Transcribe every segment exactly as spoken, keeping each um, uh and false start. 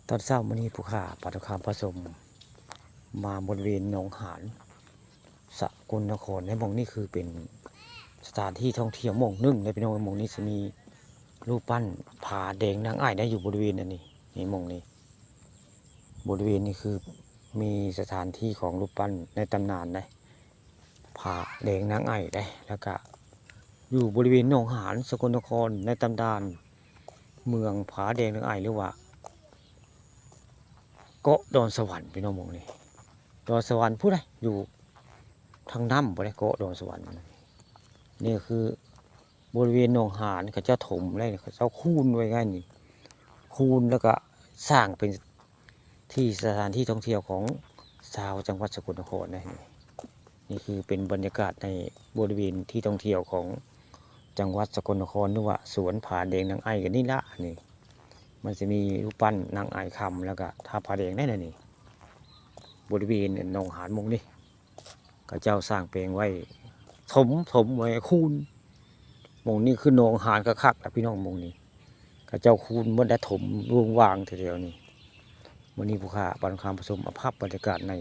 ตอนเช้ามื้อนี้ผู้ข้าปาตุคามพระสม มาบริเวณหนองหาน สกลนคร ในหม่องนี้คือเป็นสถานที่ท่องเที่ยวหม่องหนึ่งได้พี่น้อง หม่องนี้จะมีรูปปั้นผาแดงนางอ้ายได้อยู่บริเวณอันนี้ นี่หม่องนี้ บริเวณนี้คือมีสถานที่ของรูปปั้นในตำนานได้ ผาแดงนางอ้ายได้ แล้วก็อยู่บริเวณหนองหาน สกลนคร ในตำนานเมืองผาแดงนางอ้าย หรือว่า เกาะดอนสวรรค์พี่น้องหม่องนี้ ดอนสวรรค์พู้นนะ อยู่ทางน้ำพู้นนะ เกาะดอนสวรรค์ นี่คือบริเวณหนองหาน เขาเจ้าถมไว้ เขาเจ้าคูนไว้ไงนี่ คูนแล้วก็สร้างเป็นที่สถานที่ท่องเที่ยวของชาวจังหวัดสกลนครนะ นี่ นี่คือเป็นบรรยากาศในบริเวณที่ท่องเที่ยวของจังหวัดสกลนคร หรือว่าสวนผาแดงนางอ้ายกันนี่ละนี่ มันจะมีรูปปั้นนางอ้ายคำ แล้วก็ท่าผาแดงได้นะนี่ บริเวณหนองหานหม่องนี้ เขาเจ้าสร้างแปลงไว้ ถม ถมไว้คูน หม่องนี้คือหนองหานคักๆนะพี่น้อง หม่องนี้ เขาเจ้าคูนหมดแล้ว ถมวงวางแถวๆนี้ มื้อนี้ผู้ข้าปาตุคามพระสมเอาภาพบรรยากาศใน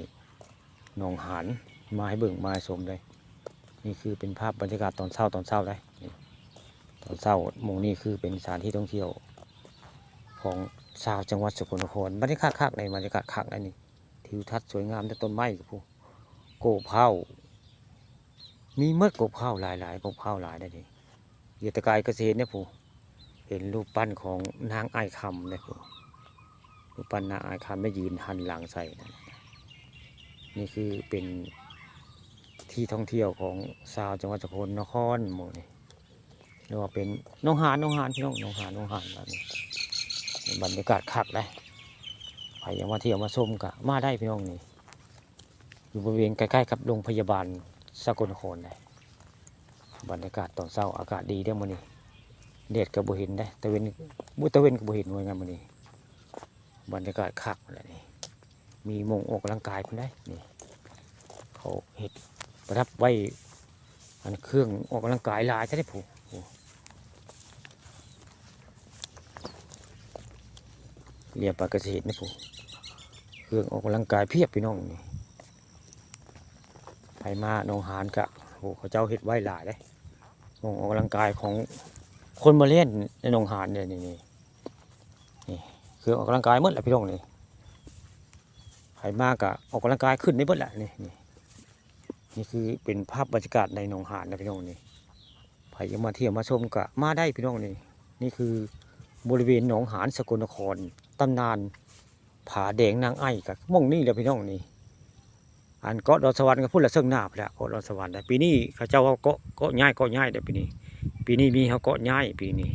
หนองหานมาให้เบิ่งมาให้ชมเลย นี่คือเป็นภาพบรรยากาศตอนเช้า ตอนเช้าเลยนี่ ตอนเช้าหม่องนี้คือเป็นสถานที่ท่องเที่ยวของชาวจังหวัดสกลนคร บรรยากาศคักเลย บรรยากาศคักเลยนี่ ทิวทัศน์สวยงาม แต่ต้นไม้กับผู้ กกเผา มีเมด กกเผาหลายๆ กกเผาหลายได้นี่ เดี๋ยวตะกายก็สิเห็นเนี่ยผู้ เห็นรูปปั้นของนางอ้ายคำเนี่ยผู้ รูปปั้นนางอ้ายคำได้ยืนหันหลังใส่นะ นี่คือเป็นที่ท่องเที่ยวของชาวจังหวัดสกลนครหมู่นี่ เรียกว่าเป็นหนองหาน หนองหานพี่น้อง หนองหาน หนองหานแบบนี้ บรรยากาศคักเลย ใครอยากมาเที่ยวมาชมก็มาได้พี่น้องนี่ อยู่บริเวณใกล้ๆกับโรงพยาบาลสกลนครเลย บรรยากาศตอนเช้าอากาศดีเด้อมื้อนี้ แดดก็บ่เห็นได้ ตะเว็น บ่ ตะเว็นก็บ่เห็นว่าไงมื้อนี้ บรรยากาศคักแหละนี่ มีหม่องออกกำลังกายพุ้นได้นี่ เขาเฮ็ดประดับไว้ อันเครื่องออกกำลังกายหลายแท้เด้ผู้ โอ้ เรียบปากกาเกษตรนะผู้ เครื่องออกกำลังกายเพียบพี่น้องนี่ ไปมาหนองหานกะ โอ้ เขาเจ้าเฮ็ดไว้หลายเด้ หม่องออกกำลังกายของคนมาเล่นในหนองหานเนี่ย นี่ นี่ นี่ เครื่องออกกำลังกายหมดแหละพี่น้องนี่ ไปมากะออกกำลังกายขึ้นได้เบิดแหละนี่ นี่ นี่คือเป็นภาพบรรยากาศในหนองหานนะพี่น้องนี่ ใครอยากมาเที่ยวมาชมก็มาได้พี่น้องนี่ นี่คือบริเวณหนองหานสกลนคร ตำนานผาแดงนางอ้ายกับหม่องนี่แหละพี่น้องนี่ อันเกาะดอนสวรรค์ก็พู้นละเซิ่งหน้าพุ้นละ เกาะดอนสวรรค์นะ ปีนี้เขาเจ้าว่าเกาะ เกาะย้าย เกาะย้ายเด้อปีนี้ ปีนี้มีเขาเกาะย้ายปีนี้